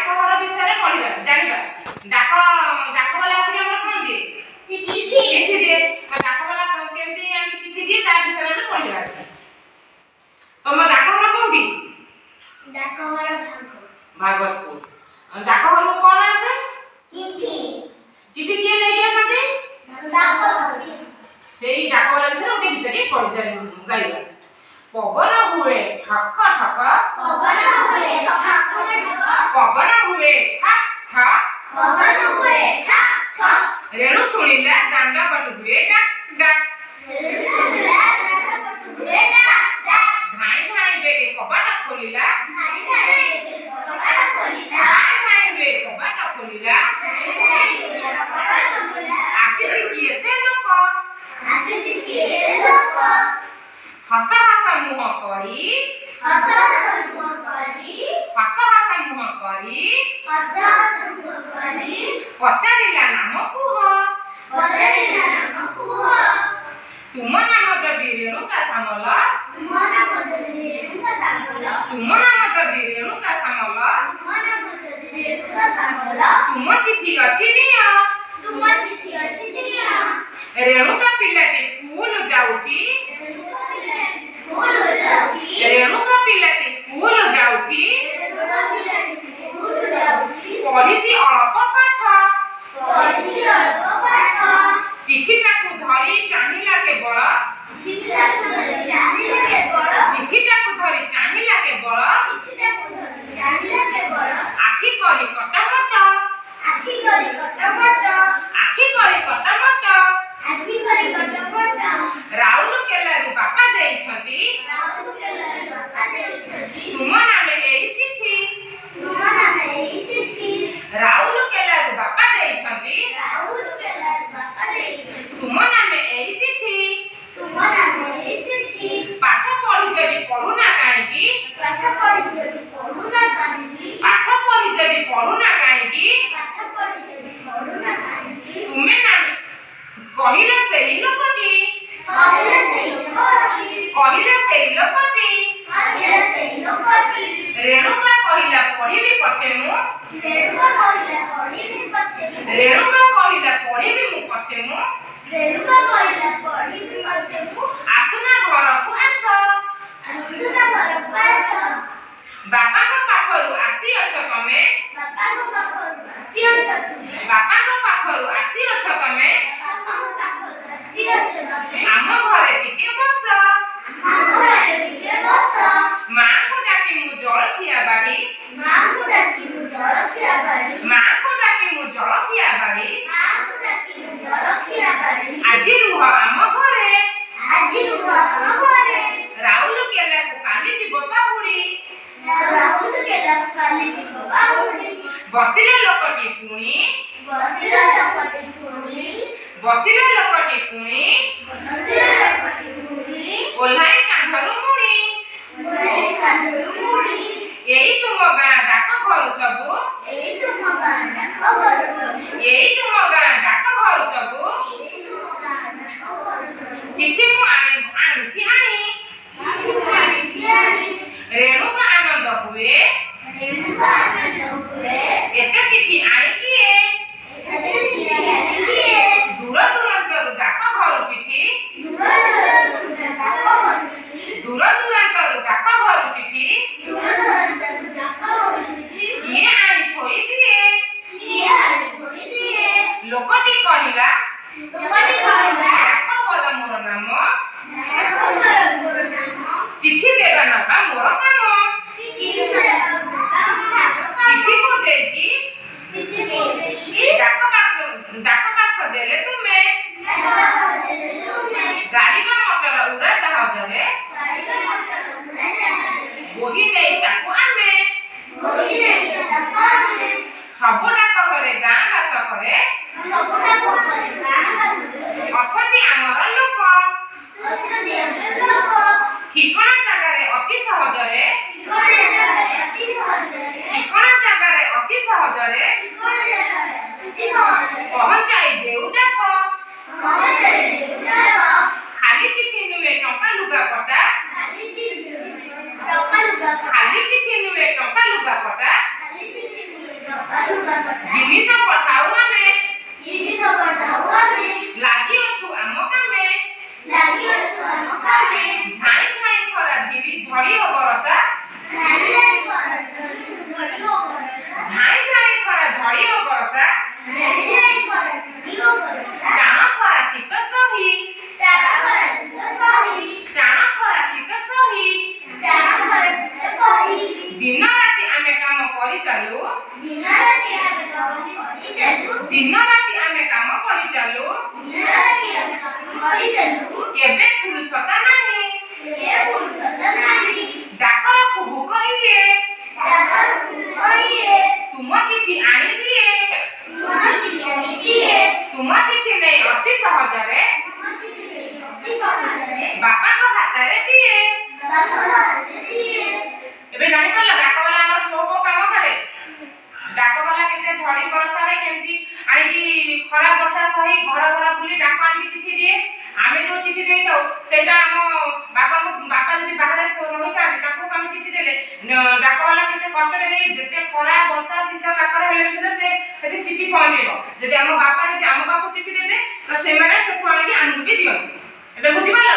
ଡାକଘର ବିଷୟରେ ପଢିବା, ଜାଣିବା। ଡାକବାଲା ଆସିକି ଆମର କଣ ଦିଏ? ଚିଠି ଦିଏ। ତ ଡାକବାଲା କେମିତି ଆଣିକି ଚିଠି ଦିଏ, ତା ବିଷୟରେ ଆମେ ପଢିବା ଆଜି। ତମ ଡାକଘର କୋଉଠି? ଡାକଘର ଭାଗବତପୁର। ଡାକଘରକୁ କଣ ଆସେ? ଚିଠି। ଚିଠି କିଏ ନେଇକି ଆସନ୍ତି? ଡାକ। ସେଇ ଡାକବାଲା ବିଷୟରେ ଗୋଟେ ଗୀତଟିଏ ପଢି ଗାଇବା। ପବନ ହୁଏ ଠକ ଠକ। ପବନ ହୁଏ ଠକ ଠକ। ପବନ ହୁଏ ଠକ୍ ଠକ୍। ପବନ ହୁଏ ଠକ୍ ଠକ୍। ରେଣୁ ଶୁଣିଲା, ଦାଣ୍ଡ ପଟୁ ହୁଏ ଡାକ୍ ଡାକ୍। ଶୁଣିଲା, ଦାଣ୍ଡ ପଟୁ ହୁଏ ଡାକ୍ ଡାକ୍। ଧାଇଁ ଧାଇଁ ବେଗେ କବାଟ ଖୋଲିଲା। ଧାଇଁ ଧାଇଁ କବାଟ ଖୋଲିଲା। ଧାଇଁ ଧାଇଁ ବେଗେ କବାଟ ଖୋଲିଲା। ଧାଇଁ ଧାଇଁ କବାଟ ଖୋଲିଲା। ଆସିଛି କିଏ ସେ ଲୋକ? ଆସିଛି କିଏ ସେ ଲୋକ? ହସ ହସ ମୁହଁ କରି। ହସ ହସ ମୁହଁ କରି। ହସ ହସ ମୁହଁ କରି। ହସ ହସ ମୁହଁ କରି। ପଚାରିଲା, ନାମ କୁହ। ପଚାରିଲା, ନାମ କୁହ। ତୁମ ନାମ ଯଦି ରେଣୁକା ସାମଲ। ତୁମ ନାମ ଯଦି ରେଣୁକା ସାମଲ। ତୁମ ନାମ ଯଦି ରେଣୁକା ସାମଲ। ତୁମ ନାମ ଯଦି ରେଣୁକା ସାମଲ। ତୁମ ଚିଠି ଅଛି ନିଅ। ତୁମ ଚିଠି ଅଛି ନିଅ। ରେଣୁକା ପିଲାଟି ସ୍କୁଲ ଯାଉଛି। ରେଣୁକା ପିଲାଟି ସ୍କୁଲ ଯାଉଛି। ରେଣୁକା ପିଲାଟି ସ୍କୁଲ ଯାଉଛି। ରେଣୁକା ପିଲାଟି ସ୍କୁଲ ଯାଉଛି। ପଢିଛି ଅଳ୍ପ ପାଠ। ପଢିଛି ଅଳ୍ପ ପାଠ। ଚିଠିଟାକୁ ଧରି ଚାହିଁଲା କେବଳ। ଚିଠିଟାକୁ ଧରି ଚାହିଁଲା କେବଳ। ଚିଠିଟାକୁ ଧରି ଚାହିଁଲା କେବଳ। ଚିଠିଟାକୁ ଧରି ଚାହିଁଲା କେବଳ। ଆଖି କରି କଟମଟ। ଆଖି କରି କଟମଟ। ଆଖି କରି କଟମଟ। ଆଖି କରି କଟମଟ। ରାଉରକେଲାରୁ ବାପା ଦେଇଛନ୍ତି। ରାଉରକେଲାରୁ ବାପା ଦେଇଛନ୍ତି। ତୁମ ନାମେ ଏଇ ଚିଠି। ତୁମ ନାମେ ଏଇ ଚିଠି। ରାଉରକେଲାରୁ ବାପା ଦେଇଛନ୍ତି। ରାଉରକେଲାରୁ ବାପା ଦେଇଛନ୍ତି। ତୁମ ନାମେ ଏଇ ଚିଠି। ତୁମ ନାମେ ଏଇ ଚିଠି। ପାଠ ପଢି ଯଦି ପଢୁନା କାହିଁକି? ପାଠ ପଢି ଯଦି ପଢୁନା କାହିଁକି? ପାଠ ପଢି ଯଦି ପଢୁନା କାହିଁକି? ପାଠ ପଢି ଯଦି ପଢୁନା କାହିଁକି? ତୁମେ ନାମେ କହିଲେ ସେଇ ଲୋକଟି। କହିଲେ ସେଇ ଲୋକଟି। କହିଲେ ସେଇ ଲୋକଟି। କହିଲେ ସେଇ ଲୋକଟି। ରେଣୁକା କହିଲା, ପଢିବି ପଛେ ମୁଁ। ରେଣୁକା କହିଲା, ପଢିବି ପଛେ ମୁଁ। ରେଣୁକା କହିଲା, ପଢିବି ମୁଁ ପଛେ ମୁଁ। ରେଣୁକା କହିଲା, ପଢିବି ପଛେ ମୁଁ। ଆସୁନା ଘରକୁ ଆସ। ଆସୁନା ଘରକୁ ଆସ। ବାପାଙ୍କ ପାଖରୁ ଆସିଅଛ ତମେ। ବାପାଙ୍କ ପାଖରୁ ଆସିଅଛ ତୁମେ। ବାପାଙ୍କ ପାଖରୁ ଆସିଅଛ ତମେ। ବାପାଙ୍କ ପାଖରୁ ଆସିଅଛ ତମେ। ଆମ ଘରେ ଟିକେ ବସ। ଆମ ଘରେ ଟିକେ ବସ। ମାଙ୍କୁ ଡାକି ମୁଁ ଜଳଖିଆ ବାଢି। ମାଙ୍କୁ ଡାକି ମୁଁ ଜଳଖିଆ ବାଢି। ମାଙ୍କୁ ଡାକି ମୁଁ ଜଳଖିଆ ବାଢି। ମାଙ୍କୁ ଡାକି ମୁଁ ଜଳଖିଆ ବାଢି। ଆଜି ରୁହ ଆମ ଘରେ। ଆଜି ରୁହ ଆମ ଘରେ। ରାଉରକେଲାକୁ କାଲି ଯିବ ବାହୁଡ଼ି। ରାଉରକେଲାକୁ କାଲି ଯିବ ବାହୁଡ଼ି। ବସିଲେ ଲୋକଟି ପୁଣି। ବସିଲା ଲୋକଟି ପୁଣି। ବସିଲେ ଲୋକଟି ପୁଣି। ବସିଲା ଲୋକଟି ପୁଣି। ଓହ୍ଲାଇ କାନ୍ଧରୁ ମୁଣି। ଓହ୍ଲାଇ କାନ୍ଧରୁ ମୁଣି। ଏଇ ତୁମ ଗାଁ ଡାକ ଘରୁ ସବୁ। ଏଇ ତୁମ ଗାଁ ଡାକ ଘରୁ ସବୁ। ଏଇ ତୁମ ଗାଁ ଡାକ ଘରୁ ସବୁ। ଏଇ ତୁମ ଗାଁ ଡାକ ଘରୁ ସବୁ। ଚିଠି ମୁଁ ଆଣିଛି ଆଣି। ଚିଠି ମୁଁ ଆଣିଛି ଆଣି। ରେଣୁକା ଆନନ୍ଦ ହୁଏ। ରେଣୁକା ଆନନ୍ଦ ହୁଏ। ଏତେ ଚିଠି ଆଣି କିଏ? ଏତେ ଚିଠି ଆଣି କିଏ? ଦୂର ଦୂରାନ୍ତରୁ ଡାକ ଘରୁ ଚିଠି। ଦୂର ଦୂରାନ୍ତରୁ ଡାକ ଘରୁ ଚିଠି। ଦୂର ଦୂରାନ୍ତରୁ ଡାକ ଘରୁ ଚିଠି। ଦୂର ଦୂରାନ୍ତରୁ ଡାକ ଘରୁ ଚିଠି। କିଏ ଆଣି ଥୋଇ ଦିଏ? କିଏ ଆଣି ଥୋଇ ଦିଏ? ଲୋକଟି କହିଲା, ଲୋକଟି କହିଲା, ଡାକବାଲା ମୋର ନାମ। ଡାକବାଲା ମୋର ନାମ। ଚିଠି ଦେବା ନେବା ମୋର କାମ। ଚିଠି ଦେବା ନେବା ମୋର କାମ। ଚିଠିକୁ ଦେଇକି ଚିଠି ଦେଇକି ଡାକ ବାକ୍ସ ଦେଲେ ତୁମେ। ଡାକ ବାକ୍ସ ଦେଲେ ତୁମେ। ଗାଡ଼ି ବା ମଟର ଉଡ଼ାଜାହାଜରେ ଗାଡ଼ି ବା ମଟର ଉଡ଼ାଜାହାଜରେ ବୋହି ନେଇ ତାକୁ ଆମେ। ବୋହି ନେଇ ତାକୁ ଆମେ। ସବୁ ଡାକ ଘରେ ଗାଁ ବାସ କରେ। ସବୁ ଡାକ ଘରେ ଗାଁ ବାସ କରେ। ଅଛନ୍ତି ଆମର ଲୋକ। ଅଛନ୍ତି ଆମର ଲୋକ। ଠିକଣା ଜାଗାରେ ଅତି ସହଜରେ। ଠିକଣା ଜାଗାରେ ଅତି ସହଜରେ। ଠିକଣା ଜାଗାରେ ଅତି ସହଜରେ। ଠିକଣା ଜାଗାରେ ଅତି ସହଜରେ। ପହଞ୍ଚାଇ ଦେଉ ଡାକ। ପହଞ୍ଚାଇ ଦେଉ ଡାକ। ଖାଲି ଚିଠି ନୁହେଁ, ଟଙ୍କା, ଲୁଗାପଟା। ଖାଲି ଚିଠି ନୁହେଁ, ଟଙ୍କା, ଲୁଗାପଟା। ଖାଲି ଚିଠି ନୁହେଁ, ଟଙ୍କା, ଲୁଗାପଟା। ଖାଲି ଚିଠି ନୁହେଁ। ଜିନିଷ ପଠାଉ ଆମେ। ଲାଗିଅଛୁ ଆମ କାମେ। ଝାଇଁ ଝାଇଁ ଖରା, ଝିରି ଝଡ଼ି ଓ ବରଷା। ଝାଇଁ ଝାଇଁ ଖରା, ଝଡ଼ି ଓ ବରଷା। ଟାଣ ଖରା ଶୀତ ସହି। ଟାଣ ଖରା ଶୀତ ସହି। ଦିନ ରାତି ଆମେ କାମ କରି ଚାଲୁ। ଦିନ ରାତି ଆମେ କାମ କରି ଚାଲୁ। କେବେ ଫୁରୁସତ ନାହିଁ। ଡାକର କୁହୁକ ଇଏ। ତୁମ ଚିଠି ଆଣିଦିଏ। ତୁମ ଚିଠି ନେଇ ଅତି ସହଜରେ ବାପାଙ୍କ ହାତରେ ଦିଏ। ଏବେ ଜାଣିପାରିଲ ଡାକବାଲା ଆମର କୋଉ କୋଉ କାମ କରେ? ଡାକବାଲା କେତେ ଝଡ଼ି ବର୍ଷାରେ କେମିତି ଆଣିକି, ଖରା ବର୍ଷା ସହି ଘର ଘର ବୁଲି ଡାକ ଆଣିକି ଚିଠି ଦିଏ। ଆମେ ଯୋଉ ଚିଠି ଦେଇଥାଉ, ସେଇଟା ଆମ ବାପାଙ୍କୁ, ବାପା ଯଦି ବାହାରେ ରହିଥାନ୍ତି, ତାଙ୍କୁ ଆମେ ଚିଠି ଦେଲେ ଡାକବାଲା କେତେ କଷ୍ଟରେ ନେଇ, ଯେତେ ଖରା, ବର୍ଷା, ଶୀତ, କାକର ହେଲେ ବି ସୁଦ୍ଧା ସେ ସେଠି ଚିଠି ପହଞ୍ଚେଇବ। ଯଦି ଆମ ବାପା ଯଦି ଆମ ପାଖକୁ ଚିଠି ଦେବେ, ତ ସେମାନେ ସେଠୁ ଆଣିକି ଆମକୁ ବି ଦିଅନ୍ତି। ଏବେ ବୁଝିପାରିଲ?